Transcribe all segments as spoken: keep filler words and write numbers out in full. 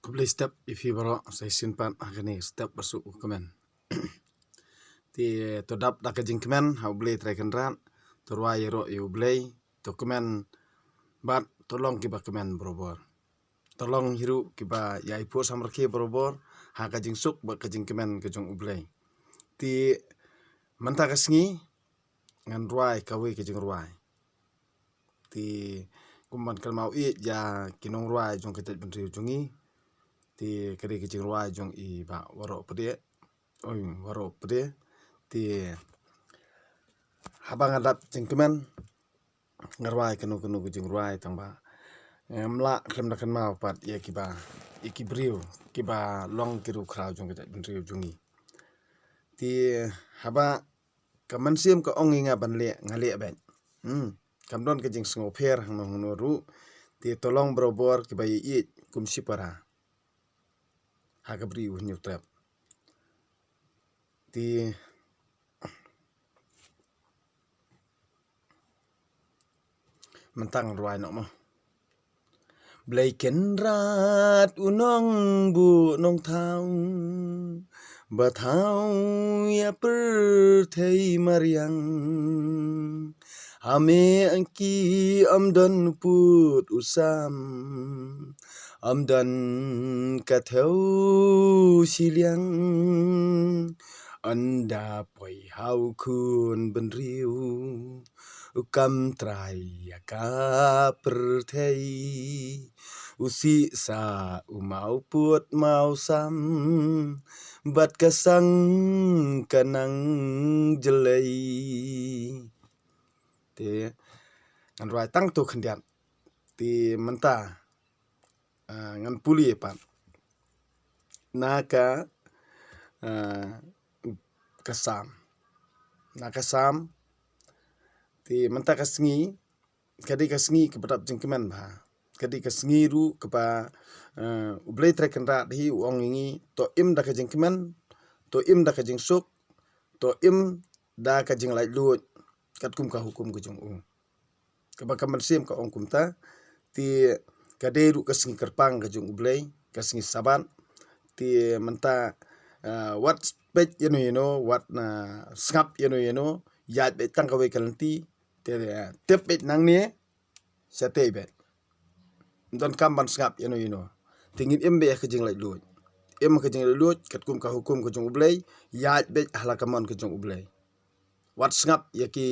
Khublei step ïa phi baroh, sa shisien pat ha kane ka step ba suk u kmen. Te to dap da ka jingkmen ha U Blei Trai Kynrad, to rwai ïaroh ïa U Blei, to kmen bad to long kiba kmen barabor. To long hi ruh kiba ïai phuh samrkhie barabor ha ka jingsuk bad ka jingkmen ka jong U Blei. Te mynta ka sngi ngan rwai kawei ka jingrwai. Te kum ban kynmaw ïa ki nongrwai jong ka jaitbynriew jong ngi. Te ka dei ka jingrwai jong i Bah Waroh Pdeng. Oi, Waroh Pdeng. Te haba nga dap jingkmen nga rwai kano kano ka jingrwai tang ba ngam lah khlem da kynmaw pat ïa kiba, ïa ki briew kiba long ki riewkhraw jong ka jaitbynriew jong ngi. Te haba ka mynsiem ka ong ïa nga ban leh, nga leh beit. Hmm. Kam don ka jingsngewpher hangno hangno ruh. Te to long barabor kiba ïeit kum shipara ha ka Bri U Hynñiewtrep. Te mynta ngan rwai noh mo. Blei Kynrad u nongbuh nongthaw, ba thaw ïa pyrthei mariang. Ha me ki ym don pud u sam, ym don ka thew shiliang. Ynda poi ha u khun bynriew, u kam trai ïa ka pyrthei. U sih sa u maw pud maw sam, bad ka sang ka nang jlei. Te ngan rwai tang to khyndiat. Te mynta, ah, ngan pule pat na ka, ah, ka Salm. Na ka Salm. Te mynta ka sngi ka dei ka sngi kaba dap jingkmen bha. Ka dei ka sngi ruh kaba, eh, U Blei Trai Kynrad hi u ong ïa ngi, to im da ka jingkmen, to im da ka jingsuk, to im da ka jinglaitluid katkum ka hukum ka jong u. Kaba ka mynsiem ka ong kumta. Te ka dei ruh ka sngi kyrpang ka jong U Blei, ka sngi Sabbath. Te mynta, eh, wat peit ïano ïano, wat na sngap ïano ïano, ïaid beit tang kawei ka lynti. Te, eh, tip beit nangne, shatei beit. Ym donkam ban sngap ïano ïano. Te ngin im beit ha ka jinglaitluid. Im ha ka jinglaitluid katkum ka hukum ka jong U Blei, ïaid beit ha la ka mon ka jong U Blei. Wat sngap ïa ki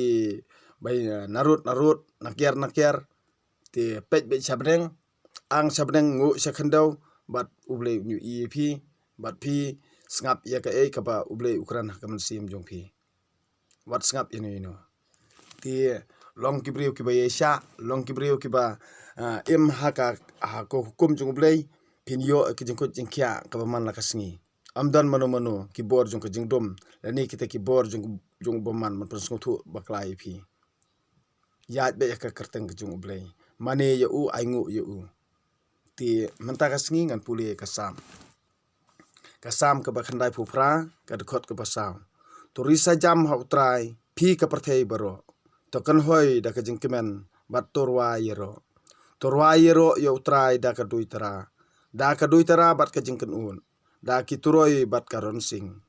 bai, eh, narud narud, nakiar nakiar. Te peit beit sha bneng, ang sha bneng, nguh sha khyndew, bad U Blei un ïohi ïa phi, bad phi sngap ïa kaei kaba U Blei u kren ha ka mynsiem jong phi. Wat sngap ïano ïano. Te long ki briew kiba ïaishah, long ki briew kiba, ah, im ha ka, ha ka hukum jong U Blei, phin ïoh ïa ka jingkhuid jingkhiah kaba man la ka sngi. Ym don mano mano ki bor jong ka jingdum, lane kita ki bor jong, jong u bymman, ban pynsngewthuh bakla ïa phi. Ïaid beit ha ka kyrteng ka jong U Blei. Mane ïa u, ai nguh ïa u. Te mynta ka sngi ngan pule ka Salm. Ka Salm kaba khyndaiphew phra, ka dkhot kaba saw. To risa jam ha U Trai, phi ka pyrthei baroh. To kynhoi da ka jingkmen, bad to rwai ïaroh. To rwai ïaroh ïa U Trai da ka duitara, da ka duitara bad ka jingkynun, da ki turoi bad ka ronsing.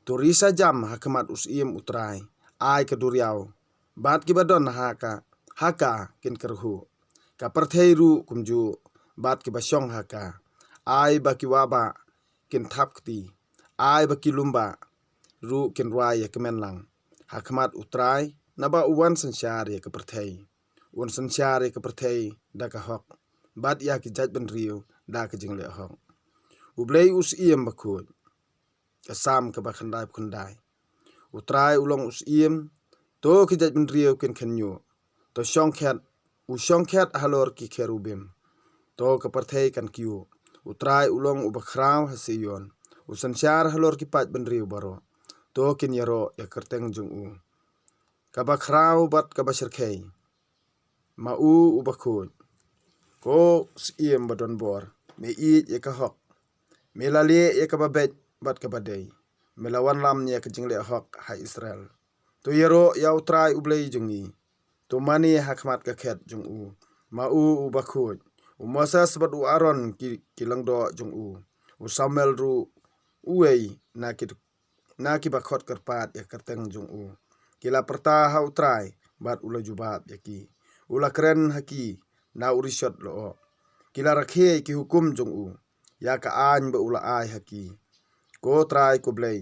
To risa jam ha khmat u Syiem U Trai, ai ka duriaw, bad kiba don ha ka, ha ka kin kyrhuh. Ka pyrthei ruh kumjuh, bad kiba shong ha ka. Ai ba ki wahbah kin thap kti, ai ba ki lymbah ruh kin rwai ïa kmen lang ha khmat U Trai, naba u wan synshar ïa ka pyrthei. Un synshar ïa ka pyrthei da ka hok, bad ïa ki jaitbynriew da ka jingleh hok. U Blei u Syiem bakhuid. Ka Salm kaba khyndaiphew khyndai. U Trai u long u Syiem, to ki jaitbynriew kin kynñiuh. To shongkhet, u shongkhet halor ki kherubim. To ka pyrthei kan kyiuh. U Trai u long uba khraw ha Sion. U synshar halor ki paid bynriew baroh. To kin ïaroh ïa ka kyrteng jong u. Kaba khraw bad kaba shyrkhei. Ma u uba khuid. Ko Syiem ba don bor, me ïeit ïa ka hok. Me la leh ïa kaba beit bad kaba dei. Me la wanlam ïa ka jingleh hok ha Israel. To ïaroh ïa U Trai U Blei jong ngi. To mane ha khmat ka khet jong u. Ma u uba khuid. U Moses bad u Aaron ki, ki lyngdoh jong u. U Samuel ruh uwei na ki, na ki ba khot kyrpad ïa ka kyrteng jong u. Ki la pyrta ha U Trai bad u la jubab ïa ki. U la kren ha ki na u rishot lyoh. Ki la rakhe ïa ki hukum jong u, ïa ka aiñ ba u la ai ha ki. Ko Trai ko Blei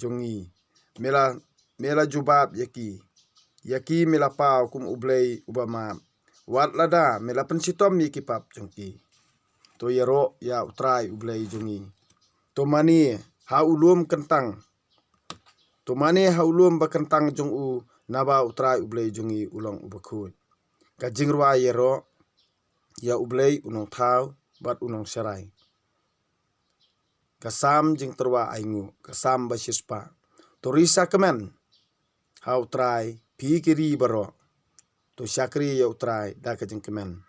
jong ngi, me la, me la jubab ïa ki. Ïa ki me la paw kum U Blei uba map. Wat lada me la pynshitom ïa ki pap jong ki. To ïaroh ïa U Trai U Blei jong ngi. To mane ha u lum kyntang. To mane ha u lum ba kyntang jong u, naba U Trai U Blei jong ngi u long uba khuid. Ka jingrwai ïaroh ïa U Blei u nongthaw bad u nongsharai. Ka Salm jingtyrwa ainguh, ka Salm ba shispah. To risa kmen ha U Trai phi ki ri baroh. To shakri ïa U Trai da ka jingkmen.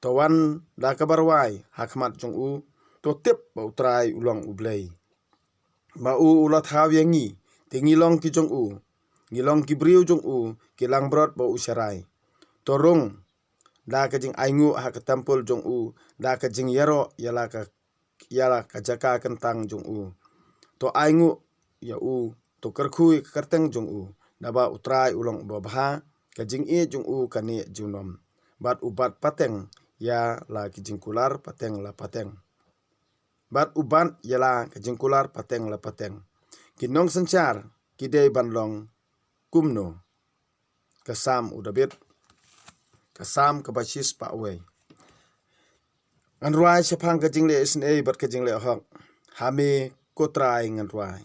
To wan da kaba rwai ha khmat jong u. To tip ba U Trai u long U Blei, ba u u la thaw ïa ngi. Te ngi long ki jong u, ngi long ki briew jong u, ki langbrot ba u sharai. To rung da ka jingainguh ha ka templ jong u, da ka jingïaroh ïa la ka, ïa la ka jaka kyntang jong u. To ainguh ïa u, to kyrkhu ïa ka kyrteng jong u. Naba U Trai u long uba bha, ka jingïeit jong u ka neh junom. Bad u bat pateng ïa la ki jingkular pateng la pateng. Bad u bat ïa la ka jingkular pateng la pateng. Ki nongsynshar ki dei ban long kumno? Ka Salm u David. Ka Salm kaba shispah wei. Ngan rwai shaphang ka jingleh isynei bad ka jingleh hok. Ha me ko Trai ngan rwai.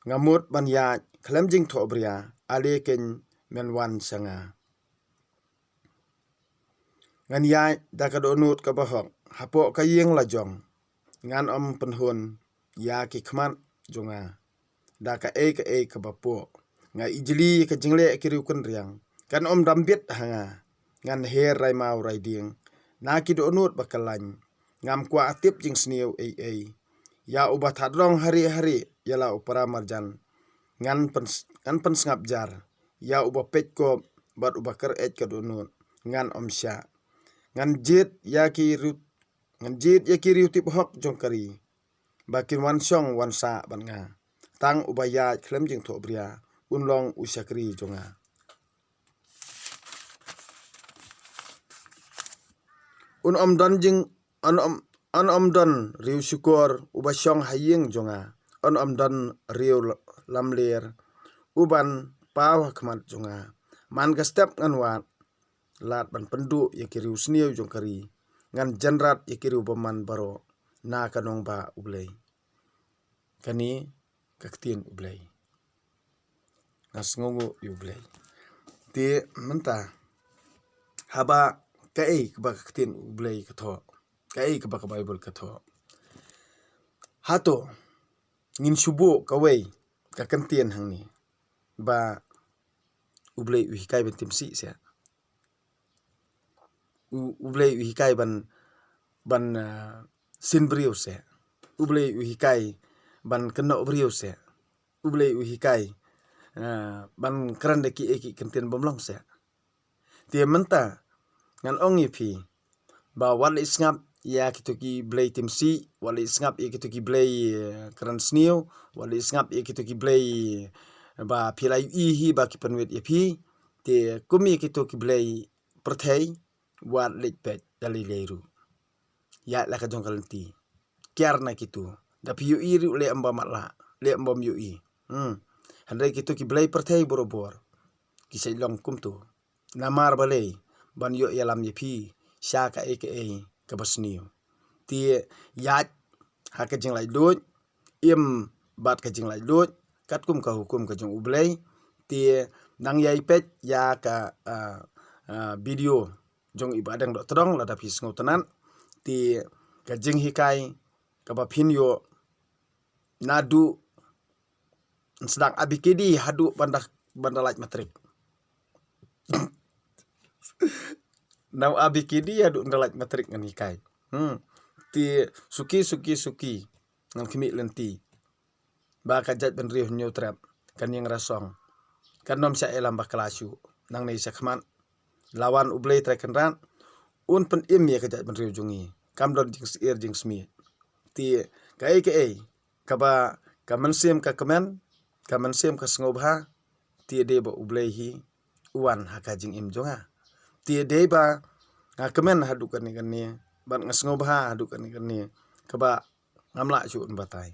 Nga mut ban ïaid khlem jingthohbria, ale keiñ men wan sha nga. Ngan ïaid da ka dohnud kaba hok hapoh ka ïing la jong. Ngan ym pynhun ïa ki khmat jong nga da kaei kaei kaba poh. Nga ijli ka jingleh ki riewkynriang, kan ym dambit ha nga. Ngan her rai maw rai dieng na ki dohnud ba kyllain. Ngam kwah tip jingsniew ei ei ïa uba thad rong harieh harieh ïa la u para marjan. Ngan pyn, ngan pynsngap jar ïa uba peit kop bad uba kyreit ka dohnud. Ngan ym shah. Ngan jied ïa ki riewtip, ngan jied ïa ki riewtip hok jong ka ri, ba kin wan shong wan sah bad nga. Tang uba ïaid khlem jingthohbria un long u shakri jong nga. Un ym don jing, un ym, un ym don riewshukor uba shong ha ïing jong nga. Un ym don riew lamler uban paw ha khmat jong nga. Man ka step ngan wad lad ban pynduh ïa ki riewsniew jong ka ri. Ngan jynrat ïa ki riew bymman baroh na ka nongbah U Blei. Kane ka ktien U Blei. Nga sngewnguh ïa U Blei. Te mynta, haba kaei kaba ka ktien U Blei ka thoh, kaei kaba ka Baibl ka thoh, hato ngin shu buh kawei ka kyntien hangne ba U Blei u hikai ban tim sih seh. U, U Blei u hikai ban, ban, ah, sin briew seh. U Blei u hikai ban kynnoh briew seh. U Blei u hikai, ah, ban kren da kiei kiei ki kyntien bymlong seh. Te mynta ngan ong ïa phi ba wat leit sngap ïa kito ki blei tim sih, wat leit sngap ïa kito ki blei, eh, kren sniew, wat leit sngap ïa kito ki blei ba phi la ïohi hi ba ki pynwit ïa phi. Te kum ïa kito ki blei pyrthei, wat leit peit da lei lei ruh. Ïaid la ka jong ka lynti. Kiar na kito. Da phi ïohi ruh leh ym ba matlah, leh ym bym ïohi. Hmm. Hynrei kito ki blei pyrthei barabor ki sa long kumto. Namar balei? Ban ïoh ïalam ïa phi sha kaei kaei kaba sniew. Te ïaid ha ka jinglaitluid, im bad ka jinglaitluid katkum ka hukum ka jong U Blei. Te nang ïai peit ïa ka, ah, ah, video jong i Bah Deng Dohtdong lada phi sngewtynnat. Te ka jinghikai kaba phin ïoh naduh sdang A B K D haduh ban da, ban da lait matrik. Na A B K D haduh ban da lait matrik ngan hikai. Hmm. Te suki, suki, suki ngan khmih lynti ba ka jaitbynriew Hynñiewtrep kan ïeng rasong, kan ym shah ïalam bakla shuh. Nangne shakhmat la wan U Blei Trai Kynrad, un pynim ïa ka jaitbynriew jong ngi. Kam don jingsyier jingsmiej. Te kaei kaei kaba ka mynsiem ka kmen, ka mynsiem ka sngewbha, te dei ba U Blei hi u wan ha ka jingim jong nga. Te dei ba nga kmen haduh kane kane, bad nga sngewbha haduh kane kane, kaba ngam lah shuh un batai.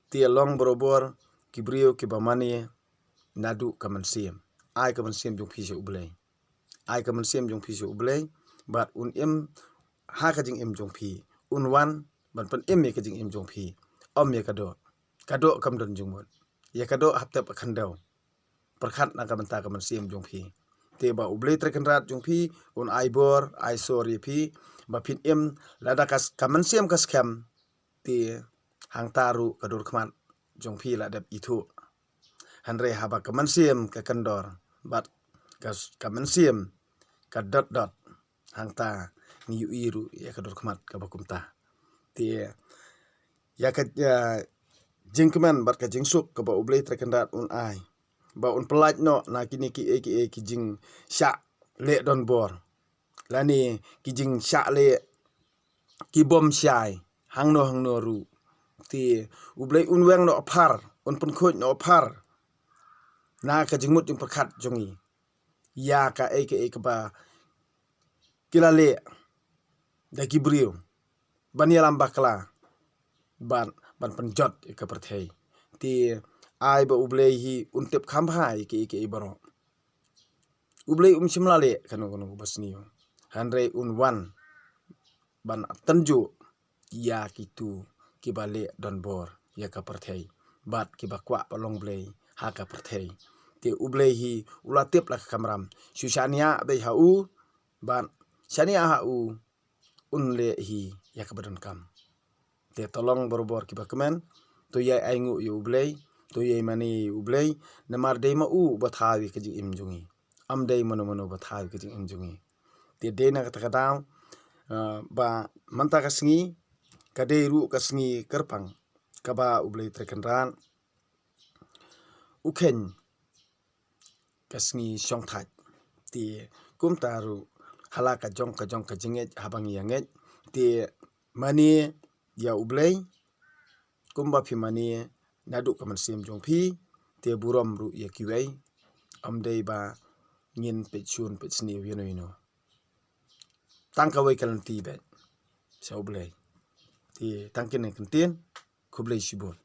Te long barabor ki briew kiba mane naduh ka mynsiem. Ai ka mynsiem jong phi sha U Blei. Ai ka mynsiem jong phi sha U Blei, bad un im ha ka jingim jong phi. Un wan ban pynim ïa ka jingim jong phi. Ym ïa ka doh. Ka doh kam don jingmut. Ïa ka doh hap tep ha khyndew. Pyrkhat na ka bynta ka mynsiem jong phi. Te ba U Blei Trai Kynrad jong phi un ai bor, ai sor ïa phi, ba phin im lada ka s-, ka mynsiem ka skhem, te hangta ruh ka dur khmat jong phi la dep ithuh. Hynrei haba ka mynsiem ka kyndor, bad ka s-, ka mynsiem ka dot dot, hangta ngi ïohi ruh ïa ka dur khmat kaba kumta. Te ïa ka, ïa jingkmen bad ka jingsuk kaba U Blei Trai Kynrad un ai, ba un pyllait noh na kine kiei kiei ki jingshah leh donbor, lane ki jingshah leh ki bym shai hangno hangno ruh. Te U Blei un weng noh phar, un pynkhuid noh phar na ka jingmut jingpyrkhat jong ngi ïa kaei kaei kaba ki la leh da ki briew ban ïalam bakla, ban, ban pynjot ïa ka pyrthei. Te ai ba U Blei hi un tip kham bha ïa kiei kiei baroh. U Blei um shym la leh kano kano kaba sniew, hynrei un wan ban tynjuh ïa kitu kiba leh donbor ïa ka pyrthei, bad kiba kwah ban long blei ha ka pyrthei. Te U Blei hi u la tip la ka kamram, shu shaniah beit ha u, bad shaniah ha u, un leh hi ïa kaba donkam. Te to long barabor kiba kmen, to ïai ainguh ïa U Blei, to ïai mane ïa U Blei, namar dei ma u uba thaw ïa ka jingim jong ngi. Ym dei mano mano ba thaw ïa ka jingim jong ngi. Te dei na kata ka daw, ah, ba mynta ka sngi ka dei ruh ka sngi kyrpang kaba U Blei Trai Kynrad u kheiñ ka sngi shongthait. Te kumta ruh ha la ka jong ka jong ka jingngeit, haba ngi ïa ngeit, te mane ïa U Blei kumba phi mane naduh ka mynsiem jong phi, te burom ruh ïa kiwei. Ym dei ba ngin peit shun peit sniew ïano ïano. Tang kawei ka lynti beit sha U Blei. Te tang kine ki ktien, khublei shibun.